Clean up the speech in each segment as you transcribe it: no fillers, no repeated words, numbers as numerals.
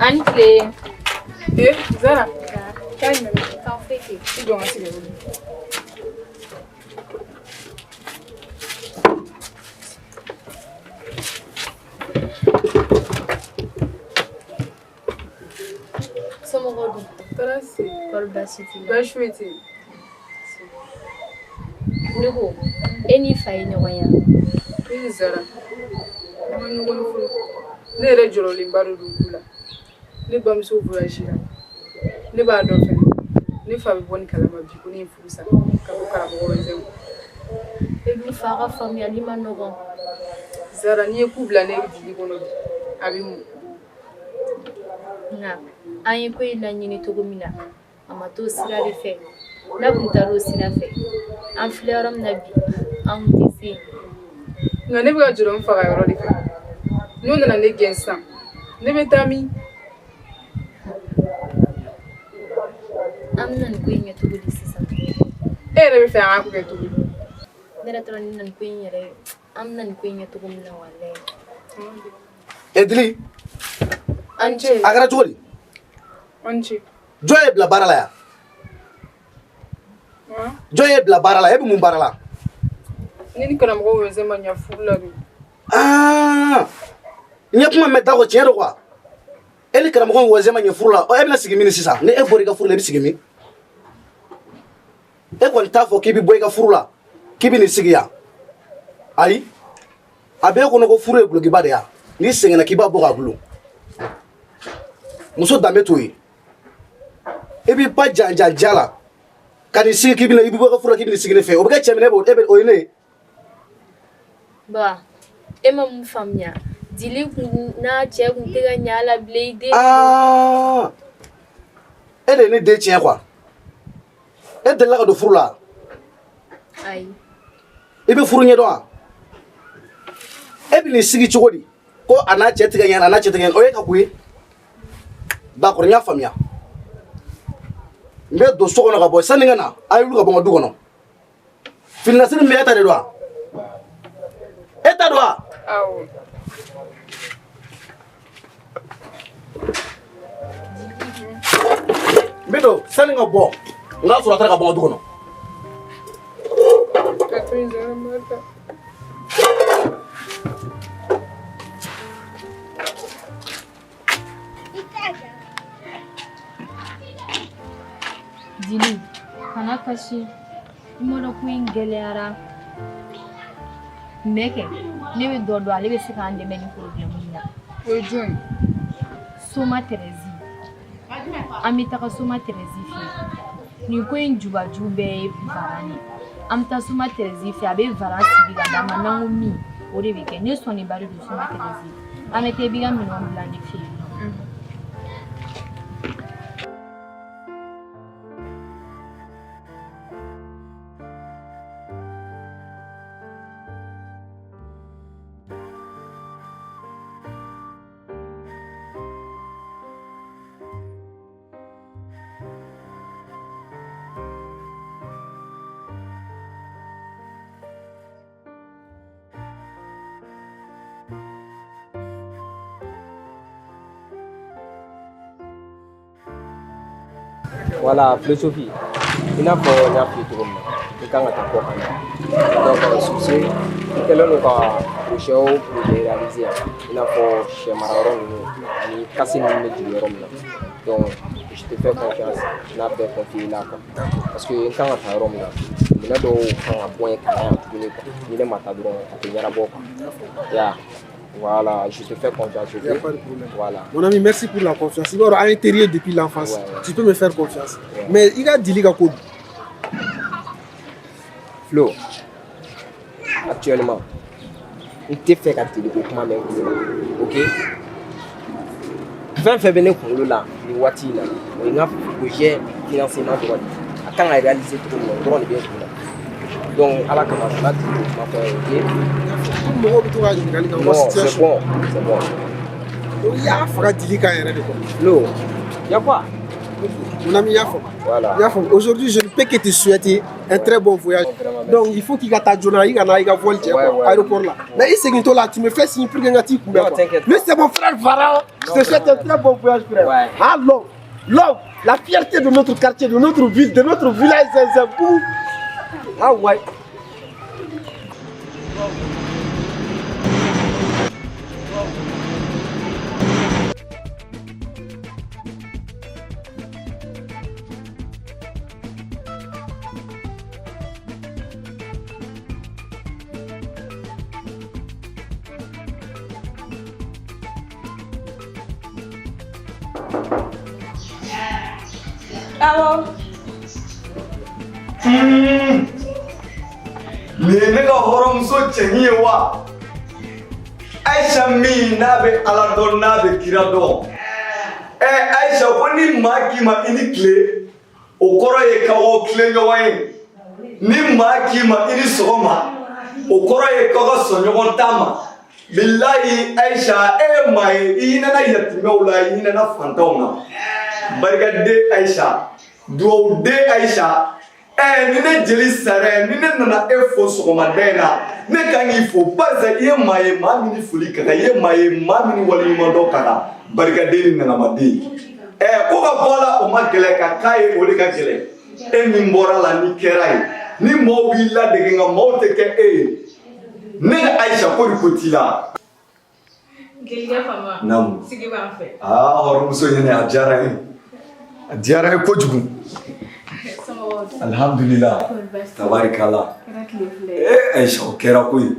An ni tile. Eh, Zara. Taa ɲinɛ. Kan foyi tɛ. I jɔ n ka sigi wuli. Somɔgɔw dun? Tɔɔrɔ si. Kɔri baasi t'i la? Baasi foyi tɛ yen. Ne ko e n'i fa ye ɲɔgɔn ye wa? Ne ni Zara. An ma ɲɔgɔn ye fɔlɔ. Ne yɛrɛ jɔrɔlenba de don ko la. Ne bamuso voyage la. Ne b'a dɔn fɛnɛ. Ne fa bɛ bɔ nin kalama bi ko ne ye furu sa ka bɔ karamɔgɔ wɛrɛ kun. E dun fa ka faamuyali ma nɔgɔn. Zara n'i ye ku bila ne jigi kɔnɔ bi a bɛ mun? Nka an ye ko in laɲini cogo min na a ma t'o sira de fɛ. N'a kun taara o sira fɛ an filɛ yɔrɔ min na bi an kun tɛ se yen. Nka ne bɛ ka jɔrɔ n fa ka yɔrɔ de fɛ. N'o nana ne gɛn sisan ne bɛ taa min? An bɛna nin ko in kɛ cogo di sisan? E yɛrɛ bɛ fɛ an ka ko kɛ cogo di? Ne yɛrɛ t'a dɔn ne bɛna nin ko in yɛrɛ an bɛna nin ko in kɛ cogo min na walayi. E Dili, An ce. a kɛra cogo di? An ce. Jɔn ye bila baara la yan? Jɔn ye bila baara la? E bɛ mun baara la? Ne ni karamɔgɔ wɛrɛ ma ɲa furu la de. Aa! N ye kuma mɛn da kɔ tiɲɛ don quoi. E ni karamɔgɔ wɛzɛ ma ɲɛ furu la, ɔ e bɛna sigi min sisan? Ni e bɔra i ka furu la, e bɛ sigi min? E kɔni t'a fɔ k'i bɛ bɔ i ka furu la, k'i bɛ nin sigi yan. Ayi, a b'e kɔnɔ ko furu ye gulokiba de ye. N'i sɛgɛnna k'i b'a bɔ k'a gulon. Muso danbe t'o ye. E b'i ba jan jan ja la ka n'i sigi k'i bɛna i bɛ bɔ i ka furu la k'i bɛ n'i sigi ne fɛ. O bɛ kɛ cɛ min na, e b'o e bɛ o ye ne ye. Ba e ma mun faamuya Dili kun n'a cɛ kun tɛ ka ɲɛ a la bilen i den. Aa! E de ye ne den tiɲɛ quoi. E delila ka don furu la? Ayi. I bɛ furu ɲɛdɔn wa? E bɛ n'i sigi cogo di ko a n'a cɛ tɛ ka ɲɛ a n'a cɛ tɛ ka ɲɛ o ye ka ko ye? D'accord, n y'a faamuya. N bɛ don so kɔnɔ ka bɔ sani n ka na a ye wuli ka bɔ n ka du kɔnɔ. Fininasiri min bɛ e ta de don wa? E ta don wa? Awɔ. N bɛ don sani n ka bɔ n k'a sɔrɔ a taara ka bɔ n ka du kɔnɔ. Ka to yen Zara n b'a ta. Dili kana kasi i m'a dɔn ko in gɛlɛyara mɛ kɛ ne bɛ dɔ dɔn ale bɛ se k'an dɛmɛ nin problème in na. O ye jɔn ye? Soma Tɛrɛzi. An bɛ taga Soma Tɛrɛzi fɛ yen. Nin ko in jubaju bɛɛ ye varan de ye. An bɛ taa Soma Tɛrɛzi fɛ a bɛ varan sigi ka d'an ma n'an ko min o de bɛ kɛ. Ne sɔnniba de don Soma Tɛrɛzi. An bɛ taa i b'i ka minɛnw bila ne fɛ yen nɔ. Voilà, philosophie. I n'a fɔ n y'a f'i ye cogo min na, i kan ka taa kɔ kan na. Donc sur ce, i kɛlen don ka projet o projet réaliser yan, i n'a fɔ sɛ marayɔrɔ ninnu ani kasi ninnu bɛ jigin yɔrɔ min na. Donc je te fais confiance, n n'a bɛɛ confier i la quoi. Parce que n kan ka taa yɔrɔ min na, minɛn dɔw kan ka bɔ yen ka na yan tuguni quoi. Ni ne ma taa dɔrɔn a tɛ ɲɛnabɔ quoi. Ya. Voilà, je te fais confiance. Il n'y a pas de problème. Voilà. Mon ami, merci pour la confiance. Il va y avoir depuis l'enfance. Ouais, ouais. Tu peux me faire confiance. Ouais. Mais il a dit qu'il Flo, actuellement, n tɛ fɛ ka Dili ko kuma mɛn n kulo la, ok? Fɛn fɛn bɛ ne kunkolo la nin waati in na, o ye n ka projet financement dɔrɔn de ye. A kan ka réaliser cogo min na, o dɔrɔn de bɛ n kun na. Donc ala kama kana Dili ko kuma fɔ n ye, ok? Mɔgɔw bɛ to ka ɲininkali kɛ Non, c'est bon, c'est bon. I y'a faga Dili kan yɛrɛ de quoi. Flo, y a quoi? Mon ami, y'a faamu. Voilà. Y'a faamu. Aujourd'hui, je ne peux que te souhaiter un très bon voyage. Vraiment, merci. Donc, il faut qu'il y ait ta journée, il y a un vol Ouais, ouais. aéroport là. Mais il s'est là, tu me fais signe pour que tu Non, t'inquiète. Lui, c'est mon frère Varan. Je te souhaite un très bon voyage, frère. Ouais. Ah, l'homme, l'homme, la fierté de notre quartier, de notre ville, de notre village, c'est vous. Ah ouais. Awɔ. Nin ye ne ka hɔrɔnmuso cɛɲi ye wa? Ayisa min n'a bɛ Ala dɔn, n'a bɛ kira dɔn. Ɛ Ayisa, ko ni maa k'i ma i ni tile, o kɔrɔ ye k'aw tile ɲɔgɔn ye. Ni maa k'i ma i ni sɔgɔma, o kɔrɔ ye k'aw ka sɔn ɲɔgɔn ta ma. Bilayi Ayisa, e ye maa ye, i hinɛna yatimɛw la, i hinɛna fantanw na. Barikaden Ayisa, dugawuden Ayisa. Ni ne jeli sara, ni ne nana e fo sɔgɔmada in na, ne kan k'i fo barisa i ye maa ye, maa min ni foli ka kan, i ye maa ye, maa min ni waleɲumandɔn ka kan. Barikaden ni nagamaden, ko ka bɔ a la, o ma gɛlɛn, ka k'a ye, o de ka gɛlɛn. E min bɔra la, ni kɛra ye, ni maaw b'i ladege, nka maaw tɛ kɛ e ye. Ne ni Ayisa, ko de ko t'i la. Jelikɛ fama. Naamu. Sigi b'an fɛ. Aa, hɔrɔnmuso ɲɛnɛ, a diyara n ye, a diyara n ye kojugu. Somɔgɔw dun? Alhamdulillah. Kɔri baasi tɛ? Tabarikala. Kɛra tile fila ye. Ee Ayisa, o kɛra koyi.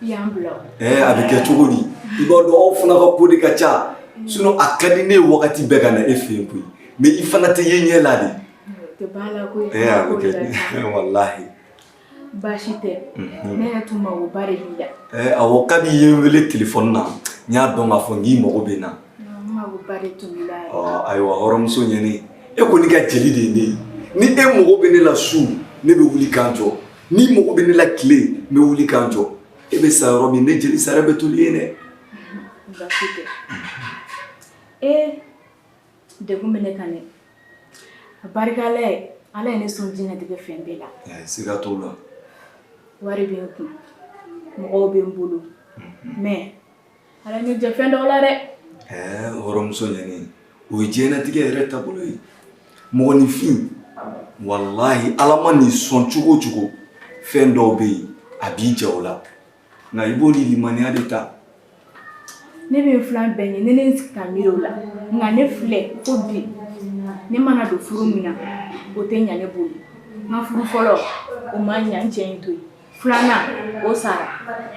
I y'an bila o. A bɛ kɛ cogo di? I b'a dɔn, aw fana ka ko de ka ca, sinon a ka di ne ye wagati bɛɛ ka na e fɛ yen koyi, mais i fana tɛ ye ɲɛ la de. O tɛ ban la koyi. A bɛ Ko de kɛ ka ca. walahi. Baasi tɛ. Ne yɛrɛ tun magoba de b'i la. Awɔ, kabi i ye n wele telefɔni na, n y'a dɔn k'a fɔ n k'i mago bɛ n na. N magoba de tun b'i la yɛrɛ. Ɔ ayiwa, hɔrɔnmuso ɲɛni, e kɔni ka jeli de ye ne ye. Ni e mago bɛ ne la su, ne bɛ wuli k'an jɔ. N'i mago bɛ ne la tile, n bɛ wuli k'an jɔ. E bɛ sa yɔrɔ min, ne jeli sara bɛ toli yen dɛ. Baasi tɛ. Degun bɛ ne kan dɛ. A barika Ala ye, Ala ye ne sɔn diɲɛlatigɛ fɛn bɛɛ la. Siga t'o la. Wari bɛ n kun, mɔgɔw bɛ n bolo. Mais Ala ye ne jɛ fɛn dɔw la dɛ. Hɔrɔnmuso ɲɛni, o ye diɲɛlatigɛ yɛrɛ taabolo ye. Mɔgɔninfin, walahi, Ala ma nin sɔn cogo o cogo, fɛn dɔw bɛ yen, a b'i jɛ o la. Nka i b'o ni limaniya de ta. Ne bɛ n filan bɛɛ ɲɛ, ne n sigi ka miiri o la. Nka ne filɛ ko bi, ne mana don furu min na, o tɛ ɲa ne bolo. N ka furu fɔlɔ, o ma ɲa, n cɛ in to yen. Filanan, o sara.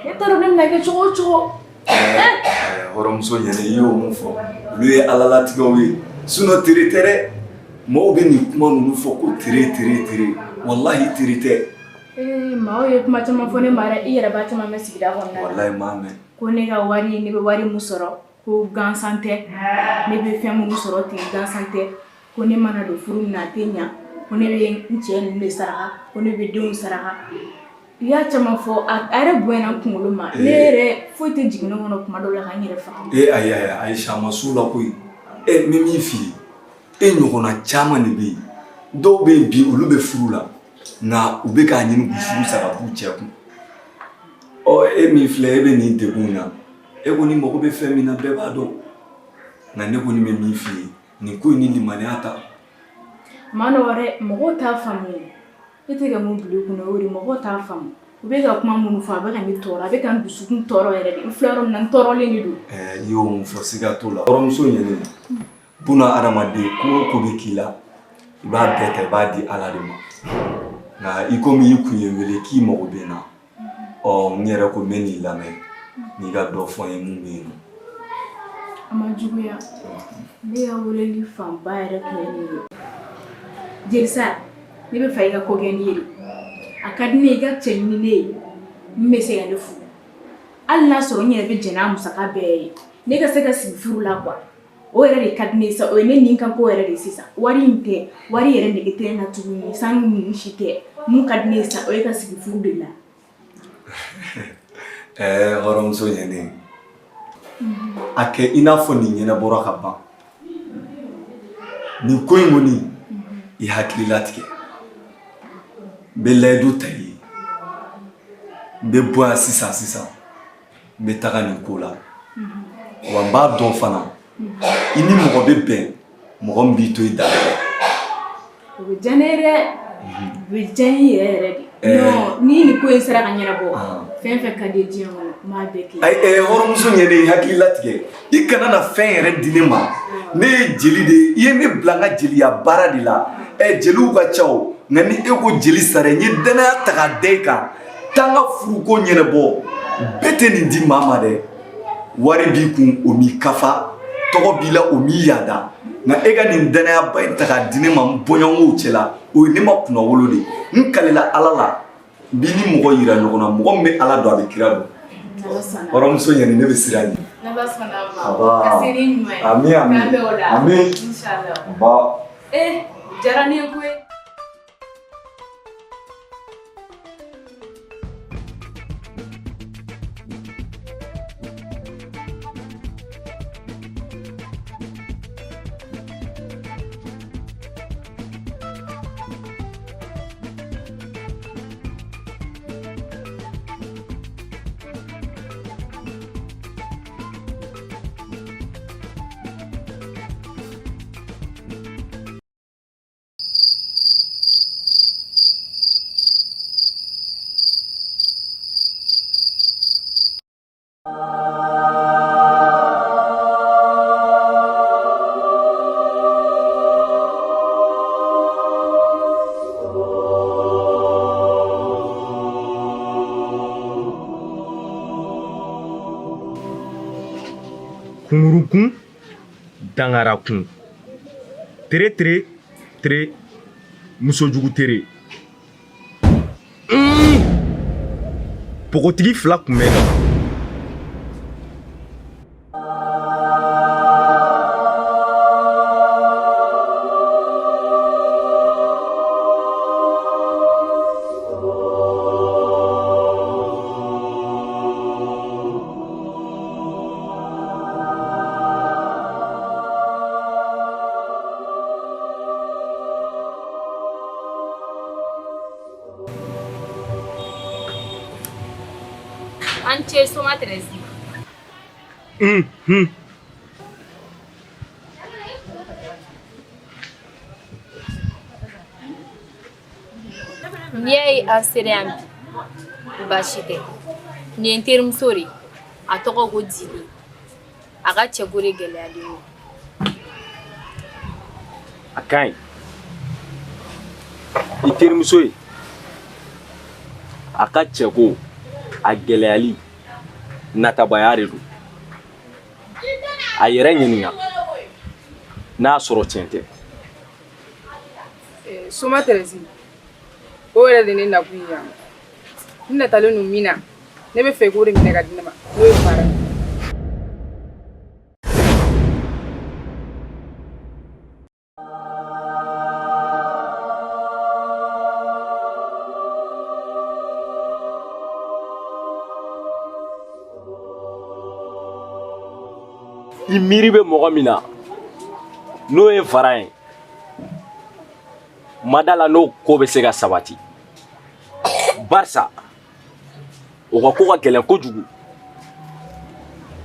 Ne t'a dɔn ne bɛna kɛ cogo o cogo. Hɔrɔnmuso ɲɛnɛ, i y'o mun fɔ, olu ye Ala latigɛw ye. Sinon tere tɛ dɛ. Maaw bɛ nin kuma ninnu fɔ ko tere tere tere, walahi tere tɛ. Maaw ye kuma caman fɔ ne ma dɛ, i yɛrɛ b'a caman mɛn sigida kɔnɔna na. Walahi, n b'a mɛn. Ko ne ka wari, ne bɛ wari min sɔrɔ, ko gansan tɛ. Ne bɛ fɛn minnu sɔrɔ ten, gansan tɛ. Ko ne mana don furu min na, a tɛ ɲa. Ko ne bɛ n cɛ ninnu de saraka, ko ne bɛ denw saraka. I y'a caman fɔ, a yɛrɛ bonyana n kunkolo ma. Ne yɛrɛ foyi tɛ jigin ne kɔnɔ kuma dɔw la ka n yɛrɛ faga. Ayi ayi, Ayisa, a ma s'o la koyi. N bɛ min f'i ye, e ɲɔgɔnna caman de bɛ yen. Dɔw bɛ yen bi, olu bɛ furu la, nka u bɛ k'a ɲini k'u furu sa ka b'u cɛ kun. Ɔ, e min filɛ, e bɛ nin degun na, e kɔni mago bɛ fɛn min na, bɛɛ b'a dɔn. Nka ne kɔni bɛ min f'i ye, nin ko in ni limaniya ta. Ma nɔgɔ dɛ, mɔgɔw t'a faamu. E tɛ ka mun bila i kunna, o de mɔgɔw t'a faamu. U bɛ ka kuma minnu fɔ, a bɛ ka ne tɔɔrɔ, a bɛ ka n dusukun tɔɔrɔ yɛrɛ de. N filɛ yɔrɔ min na, n tɔɔrɔlen de don. I y'o mun fɔ, siga t'o la. Hɔrɔnmuso ɲɛnen, buna adamaden, ko o ko bɛ k'i la, i b'a bɛɛ ta, i b'a di Ala de ma. Nka i komi i kun ye n wele k'i mago bɛ n na, ɔ n yɛrɛ ko n bɛ n'i lamɛn n'i ka dɔ fɔ n ye mun bɛ yen nɔ. A ma juguya. Ne ka weleli fanba yɛrɛ tun ye nin ye. Jelisa, ne bɛ fɛ i ka ko kɛ ne ye de. A ka di ne ye i ka cɛ ɲini ne ye min bɛ se ka ne furu. Hali n'a sɔrɔ n yɛrɛ bɛ jɛn n'a musaka bɛɛ ye, ne ka se ka sigi furu la quoi. O yɛrɛ de ka di ne ye sa, o ye ne ni ka ko yɛrɛ de ye sisan. Wari in tɛ, wari yɛrɛ nege tɛ ne na tuguni, sanu ninnu si tɛ. Mun ka di ne ye sa, o ye ka sigi furu de la. Hɔrɔnmuso ɲɛnen, a kɛ i n'a fɔ nin ɲɛnabɔra ka ban. Nin ko in kɔni, I hakili latigɛ. N bɛ layidu ta i ye. N bɛ bɔ yan sisan sisan. N bɛ taga nin ko la. Wa n b'a dɔn fana, i ni mɔgɔ bɛ bɛn, mɔgɔ min b'i to i dan la. O bɛ diya ne ye dɛ. O bɛ diya n ye yɛrɛ yɛrɛ de. Non, ni nin ko in sera ka ɲɛnabɔ, fɛn fɛn ka di ye diɲɛ kɔnɔ, n b'a bɛɛ kɛ. Ayi, hɔrɔnmuso ɲɛ ne ye hakili latigɛ. I kana na fɛn yɛrɛ di ne ma. Ne ye jeli de ye, i ye ne bila n ka jeliya baara de la. Jeliw ka ca o, nka ni e ko jeli sara, n ye danaya ta k'a da e kan. Taa n ka furuko ɲɛnabɔ. Bɛɛ tɛ nin di maa ma dɛ. Wari b'i kun, o m'i kafa, tɔgɔ b'i la, o m'i yaada. Nka e ka nin danayaba in ta k'a di ne ma n bɔɲɔgɔnw cɛla, o ye ne ma kunnawolo de ye. N kalela Ala la, n b'i ni mɔgɔ yira ɲɔgɔn na, mɔgɔ min bɛ Ala dɔn, a bɛ kira dɔn. Hɔrɔnmuso ɲɛni, ne bɛ siran ɲɛ. N'Ala sɔnna a ma. Aba. Ka se ni ɲuman ye. Ami, ami. K'an bɛn o la. Ami. Inchallah. Aba. Eh, diyara ne ye koyi. Kunkurukun dangarakun tere tere tere musojugu tere npogotigi fila tun bɛ na. An ce soma Tɛrɛsi. N'i y'a ye an sera yan bi, baasi tɛ. Nin ye n terimuso de ye, a tɔgɔ ko Dili. A ka cɛko de gɛlɛyalen don. A ka ɲi. I terimuso ye, a ka cɛko a gɛlɛyali natabaya de don. A yɛrɛ ɲininka n'a sɔrɔ tiɲɛ tɛ. Soma Tɛrɛsi, o yɛrɛ de ne nakun ye yan. N natalen don min na, ne bɛ fɛ k'o de minɛ ka di ne ma, n'o ye baara ye. I miiri bɛ mɔgɔ min na, n'o ye Varan ye, ma da la n'o ko bɛ se ka sabati, barisa o ka ko ka gɛlɛn kojugu,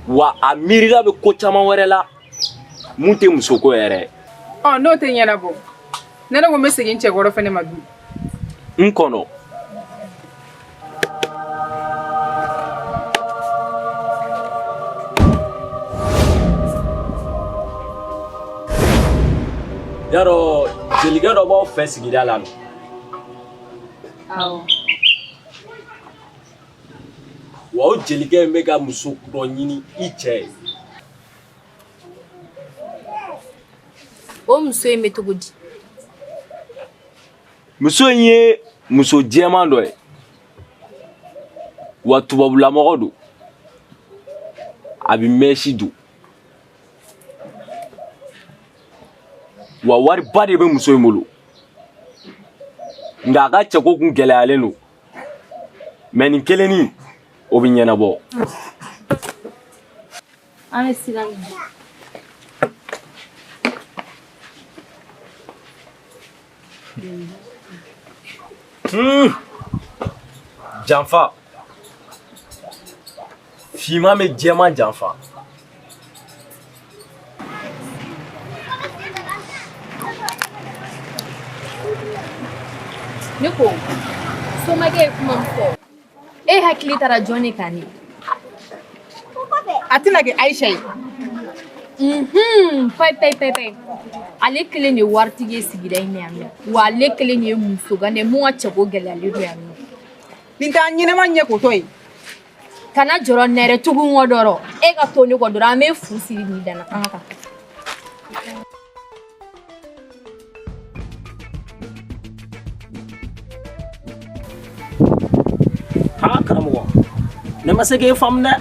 wa a miirila bɛ ko caman wɛrɛ la mun tɛ musoko yɛrɛ ye. Ɔ, n'o tɛ ɲɛnabɔ, ne ko n bɛ segin cɛkɔrɔ fɛnɛ ma dun. N kɔnɔ. Yarɔ jelikɛ dɔ b'aw fɛ sigida la nɔ? Awɔ. Wa o jelikɛ in bɛ ka muso dɔ ɲini i cɛ ye. O muso in bɛ cogo di? Muso in ye muso jɛman dɔ ye, wa tubabulamɔgɔ don, a bɛ mɛsi don, wa wariba de bɛ muso in bolo, nka a ka cɛko kun gɛlɛyalen don, mɛ nin kelennin o bɛ ɲɛnabɔ. An bɛ sira minɛ. Janfa. Finman bɛ jɛman janfa. Ne ko somakɛ ye kuma min fɔ e hakili taara jɔn de kan ne? A tɛna kɛ Ayisa ye. Payi payi payi payi, ale kelen de ye waritigi ye sigida in na yan nɔ, wa ale kelen de ye musogan de ye mun ka cɛko gɛlɛyalen don yan nɔ. Nin t'an ɲɛnɛma ɲɛ kotɔ ye. Kana jɔrɔ nɛrɛ tugu n kɔ dɔrɔn, e ka to ne kɔ dɔrɔn, an bɛ fu siri nin danna, an ka taa. Aa karamɔgɔ, ne ma se k'e faamu dɛ.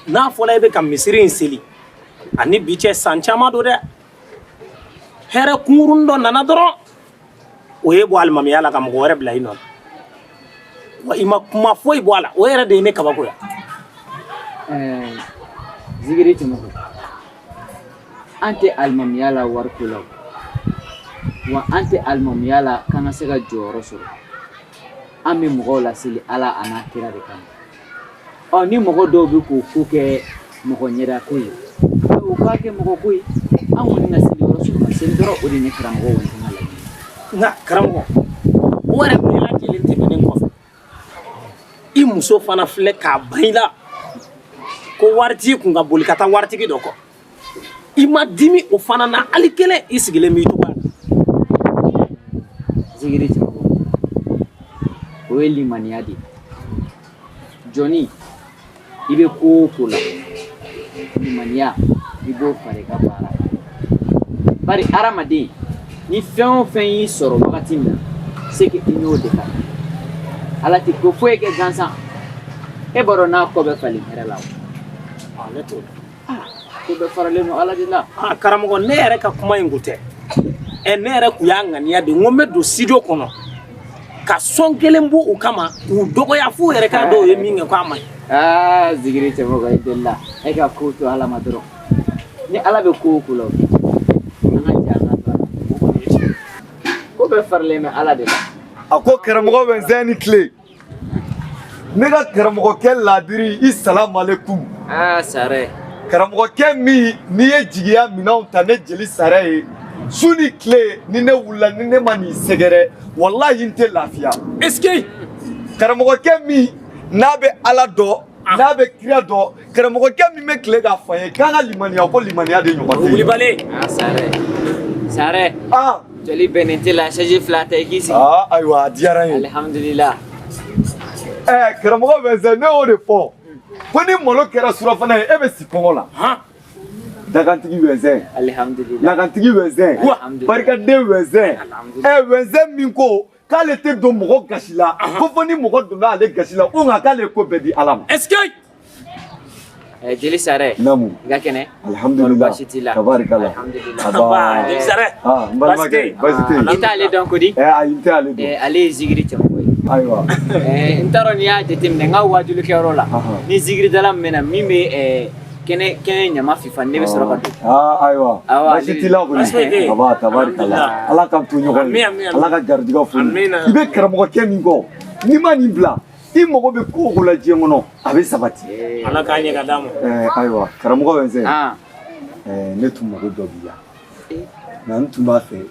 N'a fɔra e bɛ ka misiri in seli ani bi cɛ san caman don dɛ, hɛrɛ kunkurun dɔ nana dɔrɔn o ye bɔ alimamiya la ka mɔgɔ wɛrɛ bila i nɔ la, wa i ma kuma foyi bɔ a la, o yɛrɛ de ye ne kabakoya. Zigiri Cɛmɔgɔ, an tɛ alimamiya la wariko la, wa an tɛ alimamiya la k'an ka se ka jɔyɔrɔ sɔrɔ. An bɛ mɔgɔw laseli Ala a n'a kira de kama. Ɔ ni mɔgɔ dɔw bɛ k'o ko kɛ mɔgɔ ɲɛda ko ye, u k'a kɛ mɔgɔ ko ye. An kɔni ka seli yɔrɔ sɔrɔ ka seli dɔrɔn, o de ye ne karamɔgɔ kɔni ka laɲini. Nka karamɔgɔ, o yɛrɛ bɛɛ lajɛlen tɛmɛnen kɔfɛ, i muso fana filɛ k'a ban i la ko wari t'i kun ka boli ka taa waritigi dɔ kɔ. I ma dimi o fana na hali kelen, i sigilen b'i cogoya la. Zigiri Cɛmɔgɔ, o ye limaniya de ye. Jɔnni, i bɛ ko o ko la, limaniya, i b'o fara i ka baara kan. Bari hadamaden, ni fɛn o fɛn y'i sɔrɔ wagati min na, c'est que i n'o de ka kan. Ala tɛ ko foyi kɛ gansan. E b'a dɔn n'a kɔ bɛ falen hɛrɛ la o. Ne t'o dɔn. Ko bɛɛ faralen don Ala de la. Aa karamɔgɔ, ne yɛrɛ ka kuma in kun tɛ. Ɛ ne yɛrɛ kun y'a ŋaniya de, n ko n bɛ don studio kɔnɔ ka sɔn kelen bɔ u kama k'u dɔgɔya f'u yɛrɛ k'a dɔn u ye min kɛ k'a man ɲi. Aa Zigiri Cɛmɔgɔ, i delila. E ka ko to Ala ma dɔrɔn. Ni Ala bɛ ko o ko la, o kɛ. An ka jɛ an ka to a la. Ko bɛɛ faralen bɛ Ala de la. A ko karamɔgɔ bɛ n ni tile. Ne ka karamɔgɔkɛ laadiri, i salamalekum. Aa Sare. Karamɔgɔkɛ min n'i ye jigiya minɛnw ta ne jeli Sare ye, su ni tile ni ne wulila ni ne ma nin sɛgɛrɛ, walahi n tɛ lafiya. Est-ce que karamɔgɔkɛ min n'a bɛ Ala dɔn, n'a bɛ kira dɔn, karamɔgɔkɛ min bɛ tile k'a fɔ an ye k'an ka limaniya, ko limaniya de ɲɔgɔn tɛ yen. Wulibali. Aa Sare. Sare. Aa. Joli bɛnnen tɛ la, chaise fila ta i k'i sigi. Aa ayiwa, a diyara n ye. Alihamudulila. Ɛɛ karamɔgɔ Vincent, ne y'o de fɔ ko ni malo kɛra surafana ye, e bɛ si kɔngɔ la. Dagantigi Vincent. Alihamudulila. Lagantigi Vincent. Barikaden Vincent. Ɛ Vincent min ko k'ale tɛ don mɔgɔ gasi la, ko fo ni mɔgɔ donna ale gasi la, ko nka k'ale ye ko bɛɛ di Ala ma. Est-ce que Jeli Sare. Naamu. I ka kɛnɛ. Alhamdulillah. Baasi t'i la. Tabarikala. Alhamdulillah. Aba. Jeli Sare. Ah, n balimakɛ, baasi tɛ yen. I t'ale dɔn ko di? Ɛ ayi, n tɛ ale dɔn. Ale ye zigiri cɛmɔgɔ ye. Ayiwa. N t'a dɔn n'i y'a jateminɛ n ka waajulikɛyɔrɔ la, ni zigiridala min bɛ na min bɛ kɛnɛ kɛnɛ ɲama fifa, ne bɛ sɔrɔ ka don. Aa ayiwa. Baasi t'i la kɔni. Aba tabarikala. Ala k'an to ɲɔgɔn ye. Ala ka garijɛgɛ foni. I bɛ karamɔgɔkɛ min kɔ, n'i ma nin bila, i mago bɛ ko o ko la diɲɛ kɔnɔ, a bɛ sabati. Ala k'a ɲɛ ka d'a ma. Ayiwa karamɔgɔ Vincent. Ne tun mago dɔ b'i la. Nka n tun b'a fɛ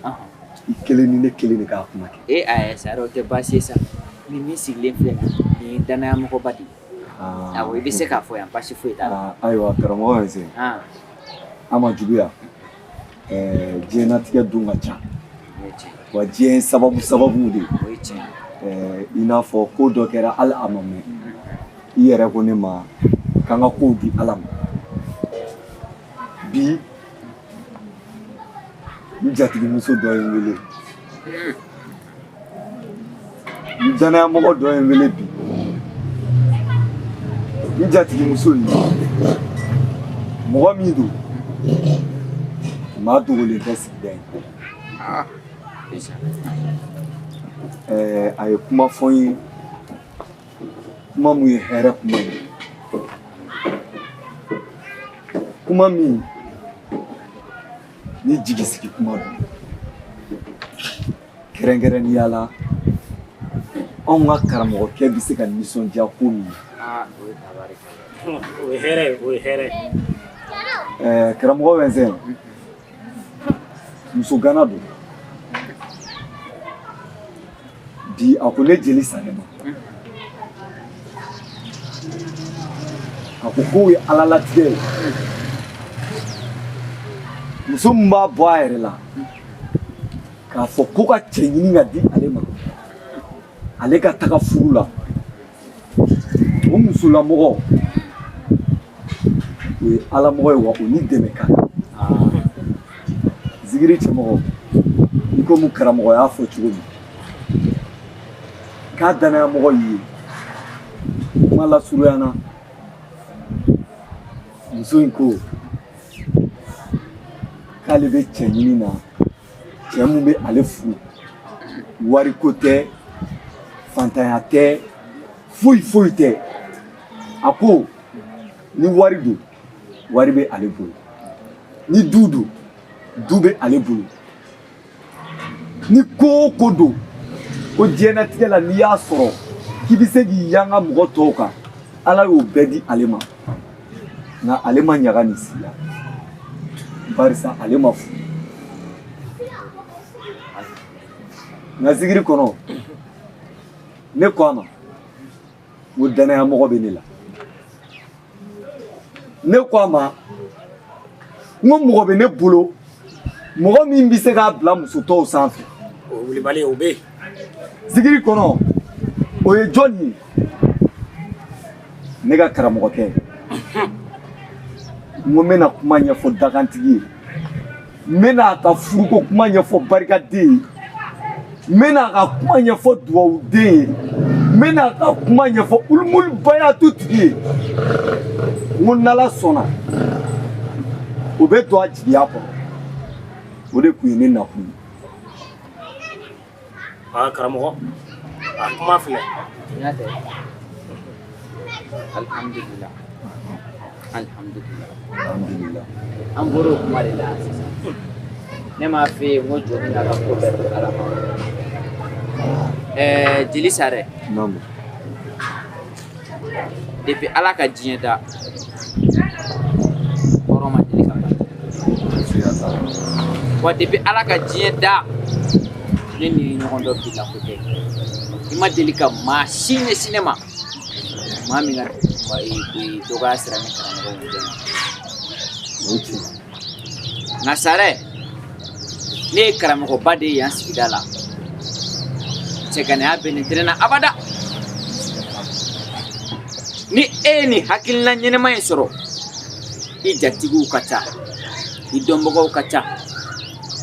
i kelen ni ne kelen de k'a kuma kɛ. Ee ayi Sare, o tɛ baasi ye sa. Ni min sigilen filɛ nin ye danayamɔgɔba de ye. Awɔ, i bɛ se k'a fɔ yan, baasi foyi t'a la. Ayiwa karamɔgɔ Vincent. An ma juguya. Diɲɛnatigɛ don ka ca. Wa diɲɛ ye sababu sababu de ye. O ye tiɲɛ ye. I n'a fɔ ko dɔ kɛra hali a ma mɛn, i yɛrɛ ko ne ma k'an ka kow di Ala ma. Bi n jatigimuso dɔ ye n wele, n danayamɔgɔ dɔ ye n wele bi. N jatigimuso in, mɔgɔ min don, maa dogolen tɛ sigida in. A ye kuma fɔ n ye, kuma mun ye hɛrɛ kuma ye, kuma min ni jigisigi kuma don. Kɛrɛnkɛrɛnnenya la, anw ka karamɔgɔkɛ bɛ se ka nisɔndiya ko min na. Aa, o ye tabarikala. O ye hɛrɛ ye, o ye hɛrɛ ye. Ɛɛ, karamɔgɔ Wɛnsɛn, muso gana don. Bi a ko ne jeli Sarɛ ma, a ko k'o ye Ala latigɛ ye. Muso min b'a bɔ a yɛrɛ la k'a fɔ ko ka cɛ ɲini ka di ale ma, ale ka taga furu la, o musolamɔgɔ o ye alamɔgɔ ye, wa o ni dɛmɛ ka kan. Zigiri cɛmɔgɔ, i komi karamɔgɔ y'a fɔ cogo min k'a danayamɔgɔ y'i ye, kuma lasurunya na, muso in ko k'ale bɛ cɛ ɲini na, cɛ mun bɛ ale furu, wariko tɛ, fantanya tɛ, foyi foyi tɛ. A ko ni wari don, wari bɛ ale bolo, ni du don, du bɛ ale bolo, ni ko o ko don, ko diɲɛnatigɛ la n'i y'a sɔrɔ k'i bɛ se k'i yanga mɔgɔ tɔw kan, Ala y'o bɛɛ di ale ma. Nka ale ma ɲaga nin si la, barisa ale ma furu. Nka zigiri kɔnɔ, ne ko a ma n ko danayamɔgɔ bɛ ne la. Ne ko a ma n ko mɔgɔ bɛ ne bolo, mɔgɔ min bɛ se k'a bila muso tɔw sanfɛ. O wulibali, o bɛ yen. Zigiri kɔnɔ, o ye jɔn ye? Ne ka karamɔgɔkɛ. N ko n bɛna kuma ɲɛfɔ dakantigi ye, n bɛna a ka furuko kuma ɲɛfɔ barikaden ye, n bɛna a ka kuma ɲɛfɔ duwawuden ye, n bɛna a ka kuma ɲɛfɔ ulumulu bayatu tigi ye. N ko n'Ala sɔnna, o bɛ don a jigiya kɔrɔ. O de tun ye ne nakun ye. Aa karamɔgɔ, a kuma filɛ. Tiɲɛ tɛ. Alhamdulillah. Alhamdulillah. Alhamdulillah. An bɔra o kuma de la sisan. Ne m'a f'e ye n ko jɔni n'a ka ko bɛɛ to Ala ma. Ɛɛ jeli Sarɛ. Naamu. Depuis Ala ka diɲɛ da, hɔrɔn ma deli ka ban. Wa depuis Ala ka diɲɛ da, ne ni ye ɲɔgɔn dɔn bi la ko tɛ. I ma deli ka maa si ɲɛsin ne ma, maa min ka dɔgɔya sera ne karamɔgɔ Wɛnzɛn ma. O ye tiɲɛ. Nka Sarɛ, ne ye karamɔgɔba de ye yan sigida la. Cɛganaya bɛ nin tɛ ne na abada. Ni e ye nin hakilina ɲɛnɛma in sɔrɔ, i jatigiw ka ca, i dɔnbagaw ka ca,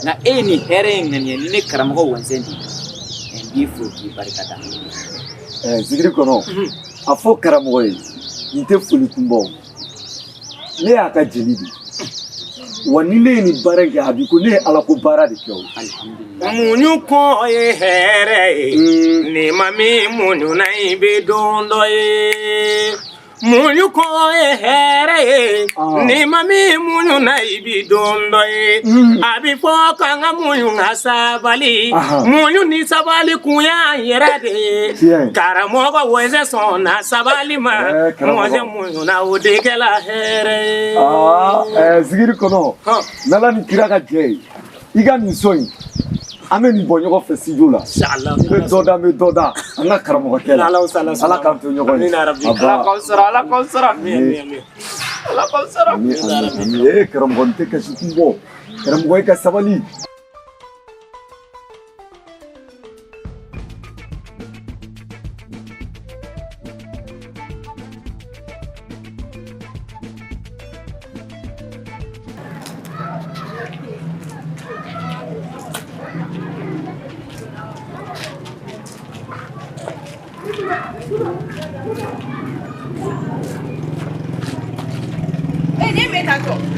nka e ye nin hɛrɛ in ŋaniya ni ne karamɔgɔ Wɛnzɛn de ye, n b'i fo k'i barika da. Zigiri kɔnɔ, a fɔ karamɔgɔ ye, nin tɛ foli kun bɔ. Ne y'a ka jeli de ye. Wa ni ne ye nin baara in kɛ, a bi ko ne ye Ala ko baara de kɛ o. Muɲu kɔ ye hɛrɛ ye, ni ma min muɲu na i bɛ don dɔ ye. Muɲu kɔ ye hɛrɛ ye, ni ma min muɲu na i bɛ don dɔ ye. A bɛ fɔ k'an ka muɲu ka sabali, muɲu ni sabali kun y'an yɛrɛ de ye. Karamɔgɔ Wɛnzɛn sɔnna sabali ma, Wɛnzɛn muɲu na o de kɛla hɛrɛ ye. Zigiri kɔnɔ, n'Ala ni kira ka jɛ ye, i ka nin so in, an bɛ nin bɔ ɲɔgɔn fɛ studio la. I bɛ dɔ da, n bɛ dɔ da an ka karamɔgɔkɛ la. Ala k'an to ɲɔgɔn ye. Ala k'aw sara, Ala k'aw sara. Ala k'aw sara. Ee karamɔgɔ, nin tɛ kasi kun bɔ. Karamɔgɔ, i ka sabali. E ne bɛ taa jɔ.